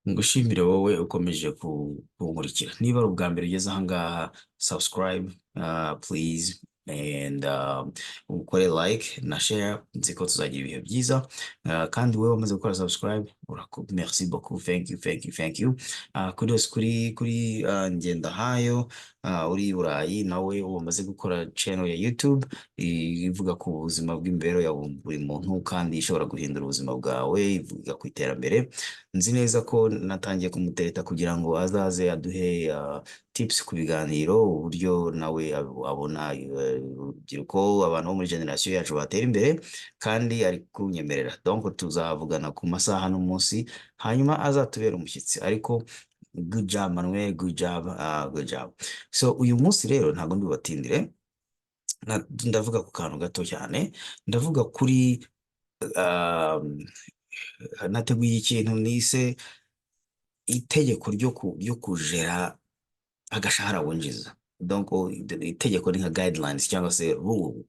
Ngushimire wowe ukomeje kunkurikira. Niba ari ubwa mbere ugeze aha ngaha, subscribe please and ukore like na share. Nzi ko tuzagira ibihe byiza. Kandi wowe wamaze gukora subscribe, merci beaucoup, thank you, thank you, thank you. Kudos kuri Ngendahayo uri i Burayi, nawe wamaze gukora channel ya YouTube ivuga ku buzima bw'imibereho ya buri muntu kandi ishobora guhindura ubuzima bwawe, ivuga ku iterambere. Nzi neza ko natangiye kumutereta kugira ngo azaze aduhe tips ku biganiro, uburyo nawe abona urubyiruko, abantu bo muri generation yacu batera imbere, kandi ari kunyemerera. Donc tuzavugana ku masaha n'umunsi, hanyuma azatubera umushyitsi. Ariko good job, Manuel, good job, good job. So uyu munsi rero ntabwo ndibubatindire. Ndavuga ku kantu gato cyane. Ndavuga kuri nateguye ikintu nise itegeko ryo kujera agashahara winjiza. Donc itegeko ni nka guidelines cyangwa se rule,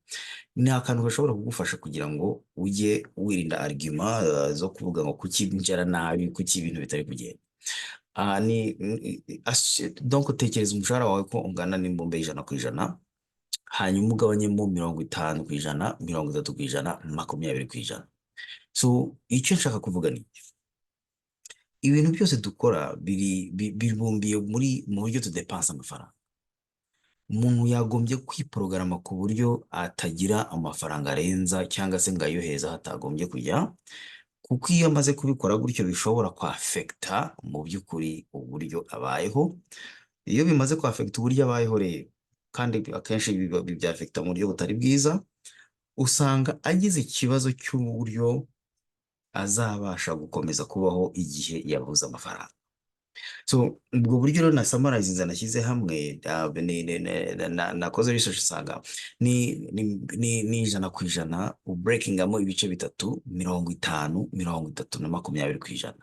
ni akantu gashobora kugufasha kugira ngo ujye wirinda argument zo kuvuga ngo kuki njera nabi, kuki ibintu bitari kugenda. Donc tekereza umushahara wawe ko ungana n'imbumbe 100%, hanyuma ugabanyemo 50%, 30%, 20%. So icyo nshaka kuvuga ni iki: ibintu byose dukora biri bibumbiye mu buryo tudepansa amafaranga. Umuntu yagombye kwiporogaramu ku buryo atagira amafaranga arenza cyangwa se ngo ayohereze aho atagombye kujya, kuko iyo amaze kubikora gutyo bishobora kwafekita mu by'ukuri uburyo abayeho. Iyo bimaze kwafekita uburyo abayeho rero, kandi akenshi bibyafekita mu buryo butari bwiza, usanga agize ikibazo cy'uburyo azabasha gukomeza kubaho igihe yabuze amafaranga. So ubwo buryo rero nasamarayizinze, nashyize hamwe, nakoze research nsanga ni 100% ubreakingamo ibice bitatu: 50, 30 na 20%.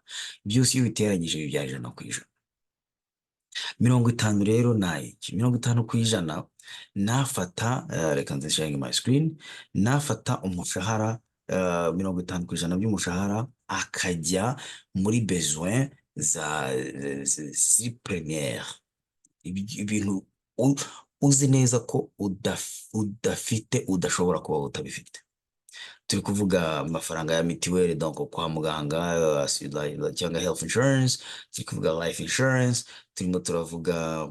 Byose iyo ubiteranyije bibyara 100%. 50 rero ni ayiki? 50% nafata, reka nze sharing my screen, nafata umushahara, 50% by'umushahara akajya muri besoin za ziri première, ibintu uzi neza ko udafite, udashobora kuba utabifite. Turi kuvuga amafaranga ya mituweli, donc kwa muganga, cyangwa health insurance, turi kuvuga life insurance, turimo turavuga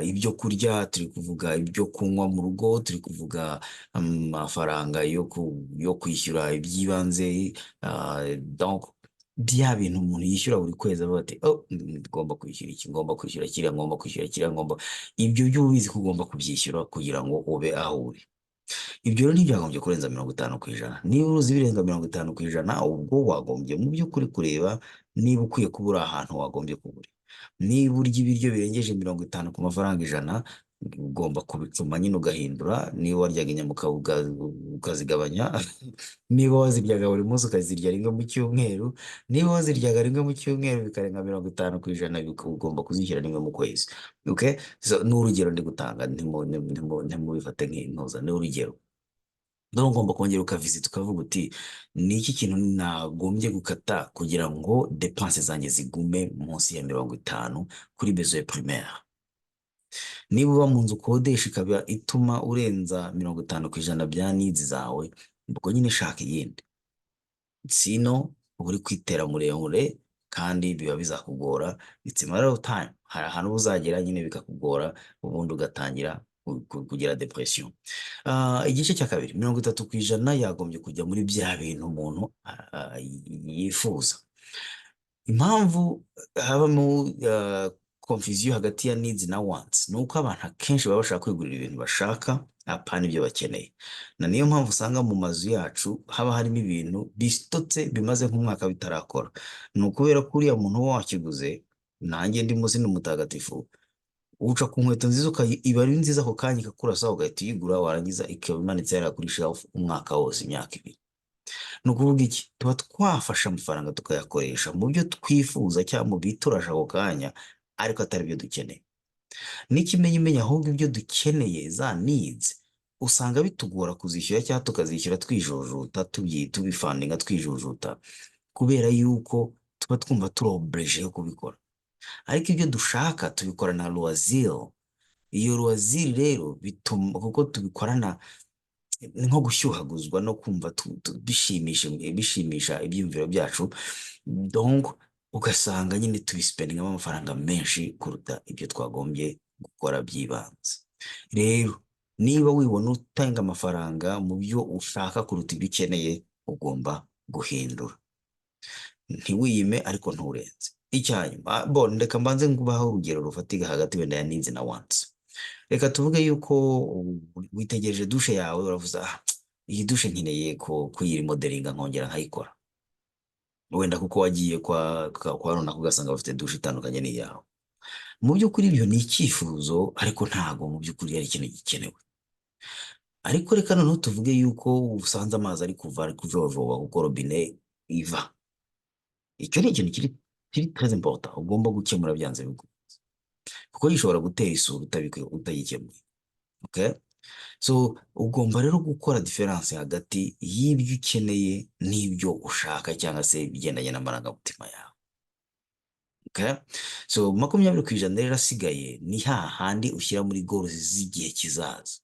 ibyo kurya, turi kuvuga ibyo kunywa mu rugo, turi kuvuga amafaranga yo kwishyura iby'ibanze, donc bya bintu umuntu yishyura buri kwezi avuga ati: "Oh, ngomba kwishyura iki, ngomba kwishyura kiriya, ngomba kwishyura kiriya, ngomba ibyo." Byo ubizi ko ugomba kubyishyura kugira ngo ube aho uri. Ibyo rero ntibyagombye kurenza 50%. Niba uruzi birenga 50%, ubwo wagombye mu by'ukuri kureba niba ukwiye kuba uri ahantu wagombye kuba uri. Niba urya ibiryo birengeje 50 ku mafaranga 100, ugomba kubicuma nyine ugahindura. Niba waryaga inyama ukazigabanya, niba waziryaga buri munsi ukazirya rimwe mu cyumweru, niba waziryaga rimwe mu cyumweru bikarenga 50%, ugomba kuzishyira rimwe mu kwezi. Okay? So, ni urugero ndi gutanga, ntimubifate nk'intuza, ni urugero. Dore ugomba kongera ukavisita, ukavuga uti: "Ni iki kintu nagombye gukata kugira ngo dépenses zanjye zigume munsi ya 50 kuri besoin primaire?" Niba uba mu nzu ukodesha ikaba ituma urenza 50% bya needs zawe, ubwo nyine shaka iyindi. Sino uba uri kwitera muremure kandi biba bizakugora. It's a matter of time, hari ahantu uba uzagera nyine bikakugora, ubundi ugatangira kugira depression. Igice cya kabiri, 30% yagombye kujya muri bya bintu umuntu yifuza. Impamvu habamo confusion hagati ya needs na wants ni uko abantu akenshi baba bashaka kwigurira ibintu bashaka, apana ibyo bakeneye. Na niyo mpamvu usanga mu mazu yacu haba harimo ibintu bisitotse bimaze nk'umwaka bitarakora. Ni ukubera ko uriya muntu uba wakiguze, nanjye ndimo, sindi umutagatifu, uca ku nkweto nziza iba ari nziza ako kanya ikakurasa, ugahita uyigura, warangiza ikaba imanitse hariya kuri shelf umwaka wose, imyaka 2. Ni ukuvuga iki? Tuba twafashe amafaranga tukayakoresha mu byo twifuza cyangwa mu biturasha ako kanya, ariko atari byo dukeneye. N'ikimenyimenyi ahubwo, ibyo dukeneye, za needs, usanga bitugora kuzishyura cyangwa tukazishyura twijujuta, tubifundinga twijujuta, kubera yuko tuba Tuba twumva turi obligé yo kubikora, ariko ibyo dushaka tubikorana loisir. Iyo loisir rero bituma, kuko tubikorana, ni nko gushyuhaguzwa no kumva bishimisha ibyiyumviro byacu. Donc ugasanga nyine tubispendingamo amafaranga menshi kuruta ibyo twagombye gukora by'ibanze. Rero niba wibona utanga amafaranga mu byo ushaka kuruta ibyo ukeneye, ugomba guhindura. Ntiwiyime, ariko nturenze. Icyanyuma, bon, reka mbanze ngubaho urugero rufatika hagati wenda ya needs na wants. Reka tuvuge yuko witegereje douche yawe, uravuze: "Ah, iyi douche nkeneye ko kuyiremodelinga, nkongera nkayikora." Wenda kuko wagiye kwa runaka ugasanga bafite douche itandukanye n'iyawe. Mu by'ukuri ibyo ni icyifuzo, ariko ntago mu by'ukuri ari ikintu gikenewe. Ariko reka noneho tuvuge yuko usanze amazi ari kuva, ari kujojoba kuko robine iva. Icyo ni ikintu kiri très important ugomba gukemura byanze bikunze, kuko gishobora gutera isuri utagikemuye. Okay, so ugomba rero gukora différence hagati y'ibyo ukeneye n'ibyo ushaka, cyangwa se ibigendanye n'amarangamutima yawe. Okay, so 20% rero asigaye ni hahandi ushyira muri goals z'igihe kizaza.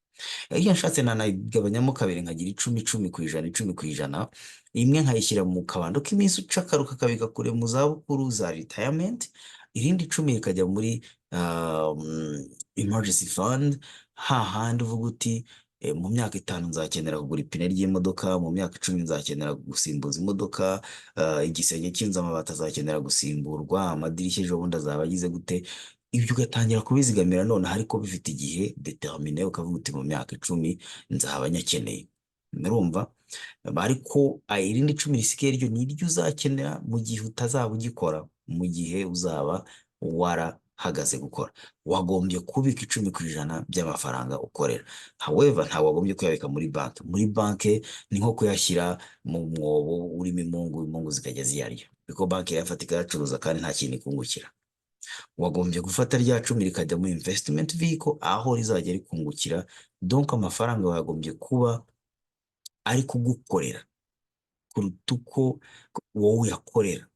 Iyo nshatse nanayigabanyamo kabiri, nkagira 10 10%, 10%, imwe nkayishyira mu kabando k'iminsi ucakaruka kakabika kure mu zabukuru za retirement, irindi 10 rikajya muri emergency fund, hahandi uvuga uti: "Mu myaka 5 nzakenera kugura ipine ry'imodoka, mu myaka 10 nzakenera gusimbuza imodoka, igisenge cy'inzu, amabati azakenera gusimburwa, amadirishya ejo bundi azaba agize gute." Ibyo ugatangira kubizigamira nonaha, ariko bifite igihe déterminé, ukavuga uti: "Mu myaka 10 nzaba nyakeneye." Murumva? Ariko irindi 10 risigaye ryo ni iryo uzakenera mu gihe utazaba ugikora, mu gihe uzaba warahagaze gukora. Wagombye kubika 10% by'amafaranga ukorera. However, ntabwo wagombye kuyabika muri banki. Muri banki ni nko kuyashyira mu mwobo urimo imungu, imungu zikajya ziyarya, kuko banki irayafata ikayacuruza kandi nta kintu ikungukira. Wagombye gufata rya 10 rikajya muri investment vehicle, aho rizajya rikungukira. Donc amafaranga wagombye kuba ari kugukorera kuruta uko wowe uyakorera.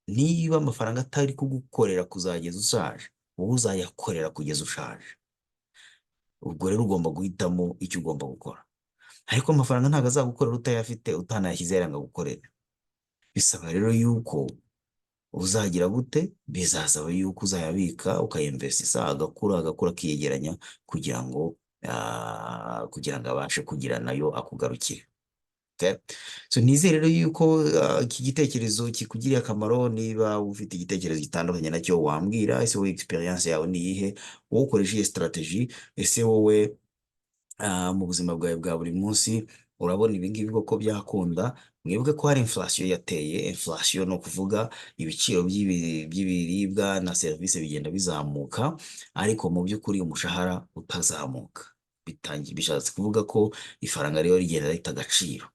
Niba amafaranga atari kugukorera kuzageza ushaje, wowe uzayakorera kugeza ushaje. Ubwo rero ugomba guhitamo icyo ugomba gukora. Ariko amafaranga ntabwo azagukorera utayafite, utanayashyize ngo agukorere. Bisaba rero yuko uzagira gute? Bizasaba yuko uzayabika, ukayinvestisa, agakura, agakura, akiyegeranya kugira ngo abashe kugira nayo akugarukire. Okay? So nizere rero yuko iki gitekerezo kikugiriye akamaro. Niba ufite igitekerezo gitandukanye nacyo, wambwira. Ese wowe experience yawe ni iyihe? Wowe ukoresha iyi strategy? Ese wowe mu buzima bwawe bwa buri munsi urabona ibi ngibi koko byakunda? Mwibuke ko hari inflation yateye. Inflation ni ukuvuga ibiciro by'ibiribwa na serivisi bigenda bizamuka, ariko mu by'ukuri umushahara utazamuka. Bitangiye bishatse kuvuga ko ifaranga rero rigenda rita agaciro.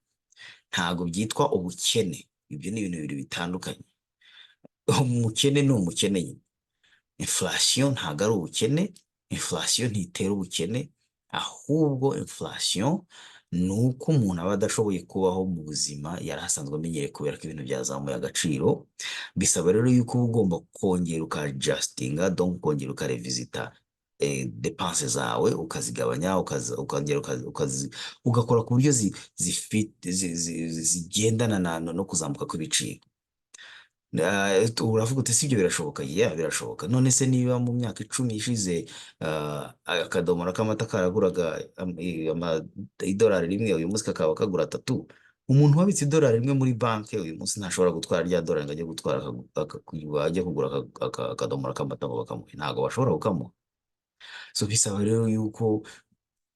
Ntabwo byitwa ubukene, ibyo ni ibintu bibiri bitandukanye. Umukene ni umukene nyine. Inflation ntabwo ari ubukene, inflation ntitera ubukene, ahubwo inflation ni uko umuntu aba adashoboye kubaho mu buzima yari asanzwe amenyereye kubera ko ibintu byazamuye agaciro. Bisaba rero yuko uba ugomba kongera ukadjustinga, donc ukongera ukarevisita dépenses zawe, ukazigabanya, ukongera ugakora ku buryo zigendana no kuzamuka kw'ibiciro. Uravuga uti: "Si ibyo birashoboka?" Yeah, birashoboka. None se niba mu myaka 10 ishize akadomora k'amata karaguraga idolari 1, uyu munsi kakaba kagura 3, umuntu wabitse idolari 1 muri banki uyu munsi ntashobora gutwara rya dolari ngo ajye gutwara ajye kugura akadomora k'amata ngo bakamuhe. Ntabwo bashobora kukamuha. So bisaba rero yuko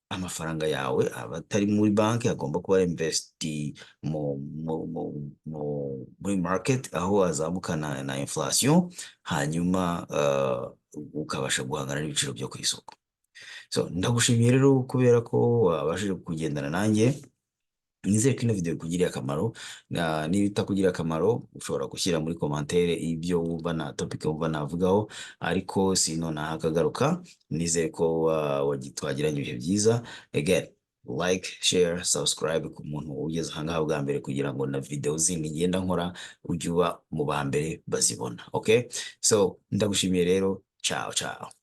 amafaranga yawe aba atari muri banki, agomba kuba ari investi muri market, aho azamukana na inflation, hanyuma ukabasha guhangana n'ibiciro byo ku isoko. So ndagushimiye rero kubera ko wabashije kugendana nanjye. Nizere ko ino video ikugiriye akamaro. Niba itakugiriye akamaro, ushobora gushyira muri commentaire ibyo wumva na topic wumva navugaho, ariko sino nahakagaruka. Nizere ko twagiranye ibihe byiza again. Like, share, subscribe ku muntu ugeze ahangaha bwa mbere, kugira ngo na video zindi ngenda nkora ujye uba mu ba mbere bazibona. Okay, so ndagushimiye rero. Ciao ciao.